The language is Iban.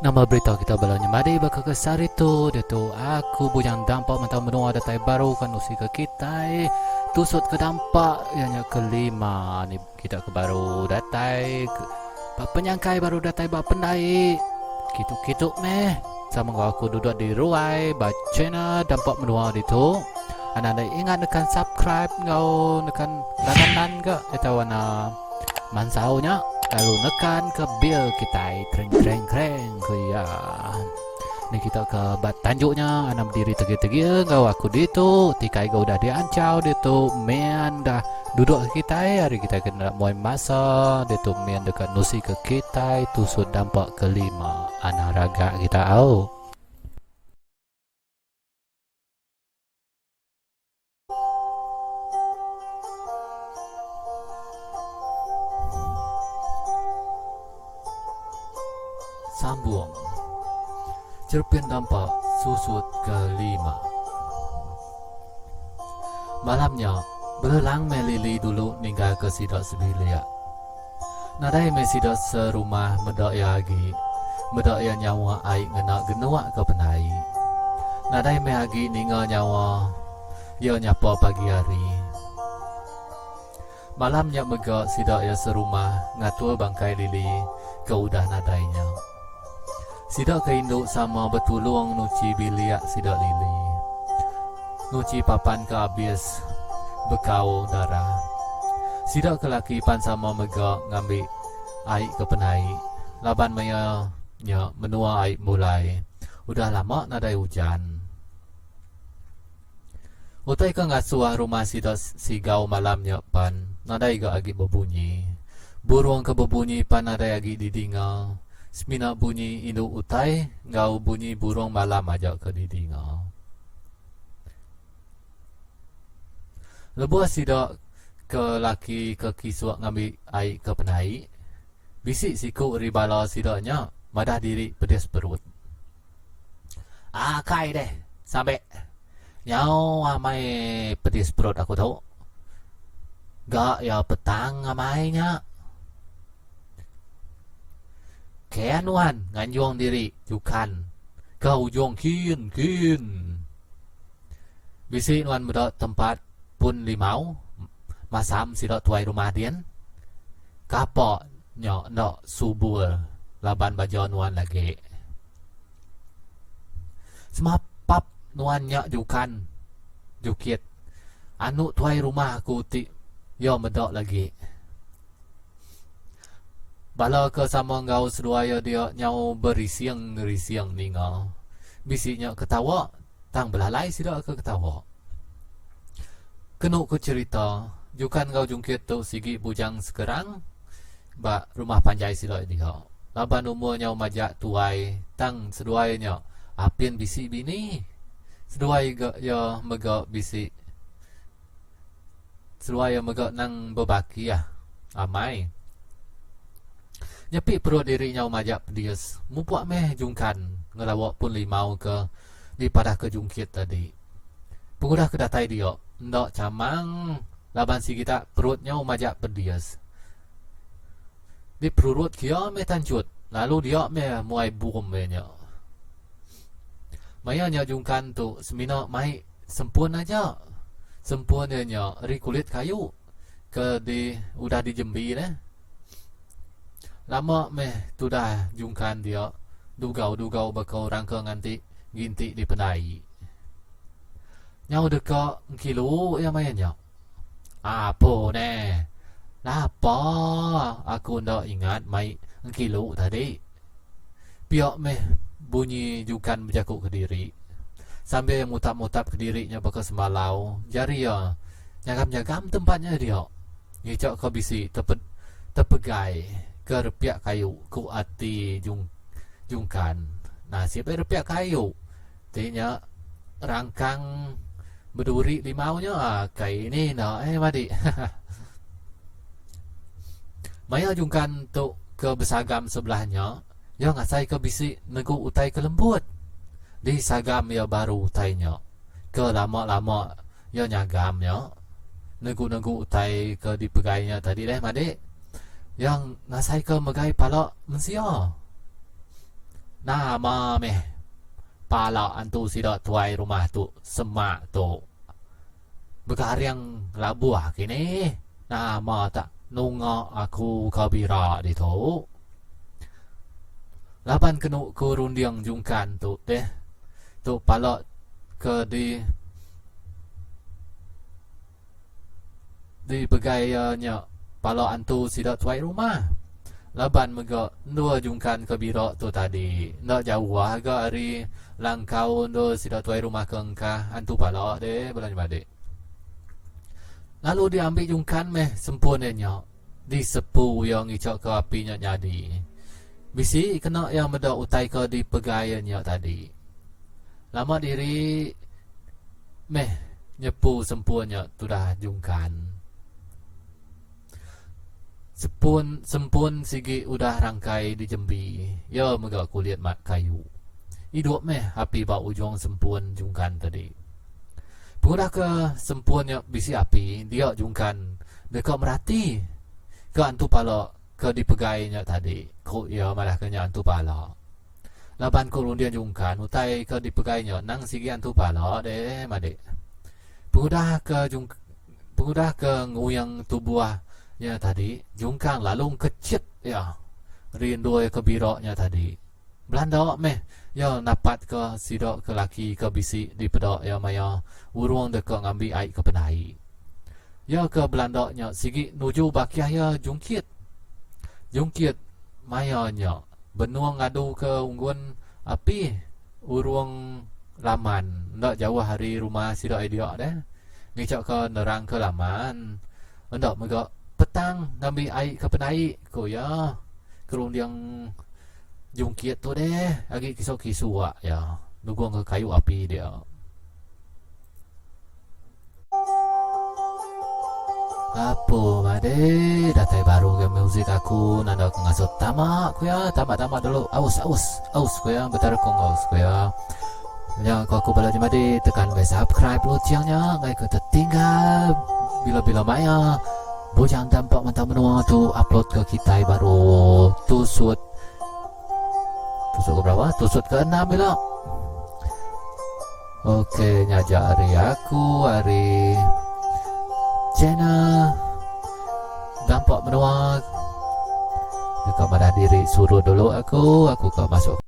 Nama berita kita bala nyemadi baka ke sehari tu diatu aku Bujang Dampa mantau menua datai baru ka nusi ke kitai tusut ke dampa iya nya kelima ni kita ke baru datai ke ba penyangkai baru datai ba pendai kitu kitu meh sama enggau aku duduk di ruai ba channel Dampa Menua ditu anang enda ingat nekan subscribe enggau nekan langganan ga atau ana Mansau nya lalu nekan ke bil kitai treng treng treng ku iya. Ni kita ke ba tanju nya anang bediri tegi-tegi enggau aku ditu tikai ga udah dianchau ditu min dah duduk ke kitai ari kitai ke enda muai masa ditu min deka nusi ke kitai tusut dampa kelima anang ragak kita au. Sambung Cerpin Dampa Susut Kelima Malam nya, belelang meh Lily dulu ninggalka sida sebilik. Nadai meh sida serumah meda iya agi, meda iya nyawa ai ngena genuk ke pendai. Nadai meh agi ninga nyawa iya nyapa pagi hari. Malam nya mega sida iya serumah ngatur bangkai Lily ke udah nadai nya. Sida ke indu sama betulung nuchi bilik sida Lily. Nuchi papan ke abis bekau darah. Sida ke laki pan sama mega ngambi ai ke penai laban maya nya menua ai mulai udah lama nadai ujan. Utai ke ngasuh rumah sida sigau malam nya pan nadai ga agi bebunyi. Burung ke bebunyi pan nadai agi didinga. Semina bunyi indu utai enggau bunyi burung malam aja ke didinga. Lebuh sida ke laki ke kisuk ngambi ai ke penai, bisi siku ari bala sida nya madah diri pedis perut. Akai deh sambe nyau amai pedis perut aku tu. Ga iya petang amai nya. Ke nuan nganjung diri jukan ke ujung kin kin. Bisi nuan meda tempat pun limau masam sida tuai rumah din. Kapa nya enda subur laban baja nuan lagi. Semapap nuan nya jukan jukit anu tuai rumah aku ti iya meda lagi. Bala ke sama enggau seduai iya dia nyau berising-rising ninga. Bisi nya ketawa tang belalai sida ke ketawa. Kenu ku cherita, Jukan enggau Jungkit tu sigi bujang sekerang ba rumah panjai sida dia. Laban umur nyau majak tuai tang seduai nya apin bisi bini. Seduai ga iya mega bisi seduai iya mega nang bebakih amai. Nyepi perut diri nyau majak pedis mupuk meh jungkan ngelawa pun limau ke dipadahka Jungkit tadi. Pengudah ke datai dia enda chamang laban sigi ta perut nyau majak pedis. Diperurut kia meh tanchut lalu dia meh muai bum iya nya. Maya nya jungkan tu semina mai sempun aja. Sempun iya nya ari kulit kayu ke di udah dijembi neh. Lama meh tudah jungkan dia dugau-dugau baka orang ke nganti ginti dipendai. Nyau deka engkilu iya maya nya. Apo neh. Lapa aku enda ingat mai engkilu tadi. Pia meh bunyi jukan bejaku kediri. Sambil iya mutap-mutap kediri nya baka semalau, jari iya nyagam-nyagam tempat nya dia. Ngicha ka bisi tepegai ke repiak kayu ku ati jungkan. Nasib ai repiak kayu. Ti nya rangkang beduri limau nya kai ni enda eh madi. Maya jungkan tu ke besagam sebelah nya, iya ngasaika bisi negu utai ke lembut. Disagam iya baru utai nya. Ke lama-lama iya nyagam nya, negu-negu utai ke dipegai nya tadi deh madi. Iya ngasaika megai pala mensia. Nama meh pala antu sida tuai rumah tu semak tu. Begaring labuh kini nama tak nunga aku ke bira ditu. Laban kenu ku runding jungkan tu deh. Tu pala ke di dipegai iya nya pala antu sida tuai rumah. Laban mega endur jungkan ke bira tu tadi enda jauh ga ari langkau endur sida tuai rumah ke engkah antu pala deh bala nyemadik. Lalu diambi jungkan meh sempun iya nya. Disepu iya ngichaka api nya nyadi. Bisi kena iya meda utai ke dipegai iya nya tadi. Lama diri meh nyepu sempun nya tudah jungkan. Sepun sempun sigi udah rangkai dijembi iya mega kulit kayu. Idup meh api ba ujung sempun jungkan tadi. Pengudah ke sempun nya bisi api dia jungkan Deka merati ke antu pala ke dipegai nya tadi, ku iya madahka nya antu pala. Laban ku runding jungkan utai ke dipegai nya nang sigi antu pala deh madik. Pengudah ke jung pengudah ke nguyang tubuh nya tadi, jungkang lalu engkechit iya ri endur iya ke bira nya tadi. Belanda meh iya napatka sida ke laki ke bisi dipeda iya maya urung deka ngambi ai ke pendai. Iya ke belanda nya sigi nuju bakih iya jungkit. Jungkit maya nya benung ngaduka unggun api urung laman enda jauh ari rumah sida iya dia deh. Ngichaka nerangka laman enda mega petang ngambi ai ke pendai, ku iya kerunding. Jungkit tu deh agi kisuk-kisuk iya nugungka kayu api dia. Apo madi datai baru ga music aku nanda ku ngasuh tama ku iya tama tama dulu aus aus aus ku iya beterekung aus ku iya. Nya ku aku bala nyemadi tekan meh subscribe loceng nya ngai ke tertinggal bila bila maya Bujang Tampak Mata Menua tu upload ke kitai baru tusut tusut ke berapa? Tusut ke enam ila. Okey nya aja ari aku ari channel Dampak Menua. Deka madah diri surut dulu aku, aku ka masuk.